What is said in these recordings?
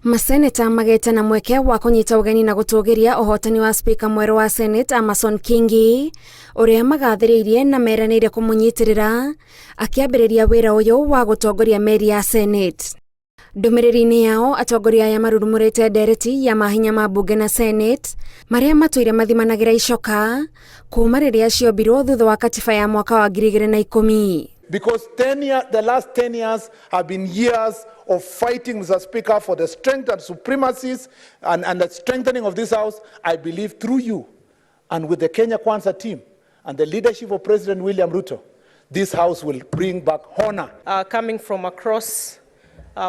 Maseneta magĩte na mweke wa kũnyita ũgeni na gũtũgĩria ũhotani wa spika mwerũ wa Senate Amason Kingi, ũrĩa magathĩrĩirie na meranĩire kũmũnyitĩrĩra akĩambĩrĩria wĩra ũyũ wa gũtongoria meri ya Senate. Ndũmĩrĩri-inĩ yao, atongoria aya marurumũrĩte ndereti ya mahinya ma mbunge na Senate marĩa matũire mathimanagĩra icoka kuma rĩrĩa ciombirwo thutha wa katiba ya mwaka wa 2010. Because the last 10 years have been years of fighting, Mr. Speaker, for the strength and supremacies and the strengthening of this house. I believe through you and with the Kenya Kwanza team and the leadership of President William Ruto, this house will bring back honor. Coming from across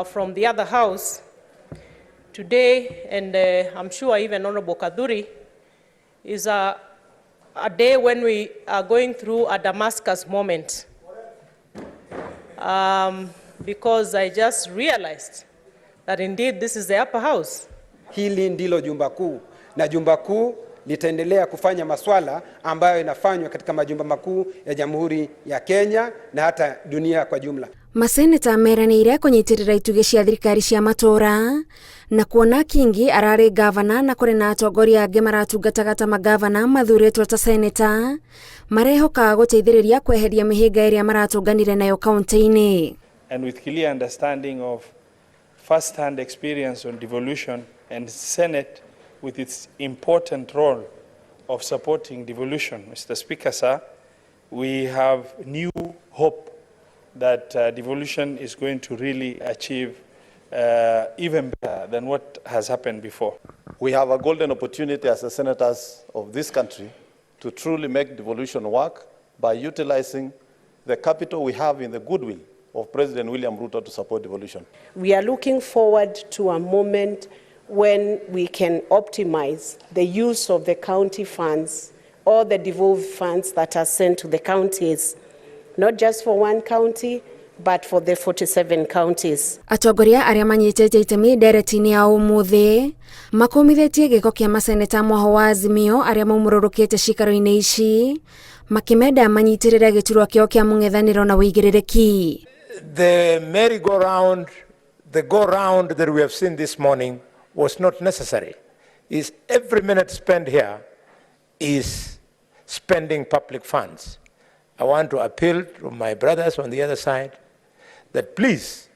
from the other house today, and I'm sure even Honorable Kathuri, is a day when we are going through a Damascus moment. Because I just realized that indeed this is the upper house. Hili ndilo jumba kuu na jumba kuu litaendelea kufanya maswala ambayo inafanywa katika majumba makuu ya Jamhuri ya Kenya na hata dunia kwa jumla. Maseneta meranĩire kũnyitĩrĩra itugĩ cia thirikari cia matũũra na kuona Kingi ararĩ gavana na kũrĩ na atongoria angĩ maratungataga ta magavana mathurĩtwo ta seneta, marehoka gũteithĩrĩria kweheria mĩhĩnga ĩrĩa maratũnganire nayo kaunti-inĩ. And with clear understanding of first-hand experience on devolution and Senate with its important role of supporting devolution. Mr. Speaker, sir, we have new hope that devolution is going to really achieve even better than what has happened before. We have a golden opportunity as the senators of this country to truly make devolution work by utilizing the capital we have in the goodwill of President William Ruto to support devolution. We are looking forward to a moment when we can optimize the use of the county funds or the devolved funds that are sent to the counties, not just for one county, but for the 47 counties. Atongoria arĩa manyitĩte itemi ndereti-inĩ ya ũmũthĩ makũmithĩtie gĩko kĩa maseneta mwaho wa Azimio arĩa maumũrũrũkĩte cikaro-inĩ ici, makĩmenda manyitĩrĩre gĩturwa kĩao kĩa mũng'ethanĩro na wĩigĩrĩrĩki. The merry-go-round, the go-round that we have seen this morning was not necessary. Is every minute spent here is spending public funds. I want to appeal to my brothers on the other side that please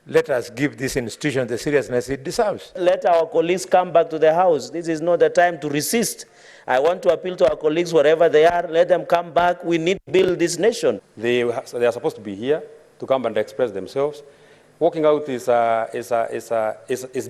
let us give this institution the seriousness it deserves. Let our colleagues come back to the house. This is not the time to resist. I want to appeal to our colleagues wherever they are. Let them come back. We need to build this nation. They are supposed to be here to come and express themselves. Walking out is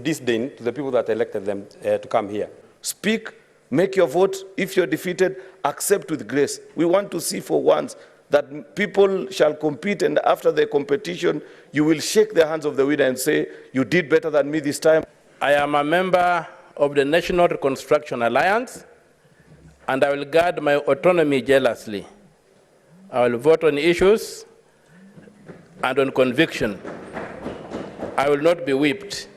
disdain to the people that elected them to come here. Speak, make your vote. If you're defeated, accept with grace. We want to see for once that people shall compete, and after the competition, you will shake the hands of the winner and say, "You did better than me this time." I am a member of the National Reconstruction Alliance, and I will guard my autonomy jealously. I will vote on issues and on conviction. I will not be whipped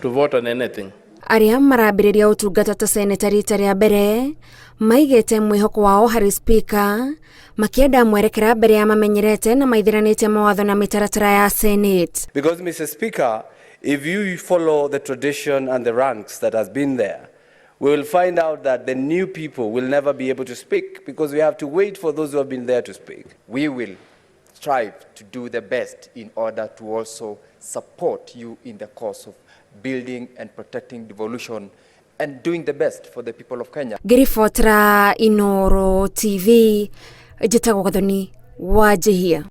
to vote on anything. Arĩa marambĩrĩria ũtungata ta seneta rita rĩa mbere maigĩte mwĩhoko wao harĩ spika, makĩenda mwerekera mbere ya mamenyerete na maithĩranĩte mawatho na mĩtaratara ya Senate. Because, Mr. Speaker, if you follow the tradition and the ranks that has been there, we will find out that the new people will never be able to speak because we have to wait for those who have been there to speak. We will strive to do the best in order to also support you in the course of building and protecting devolution and doing the best for the people of Kenya. Ngĩribotera Inoro TV, njĩtagwo Gathoni Wanjihia.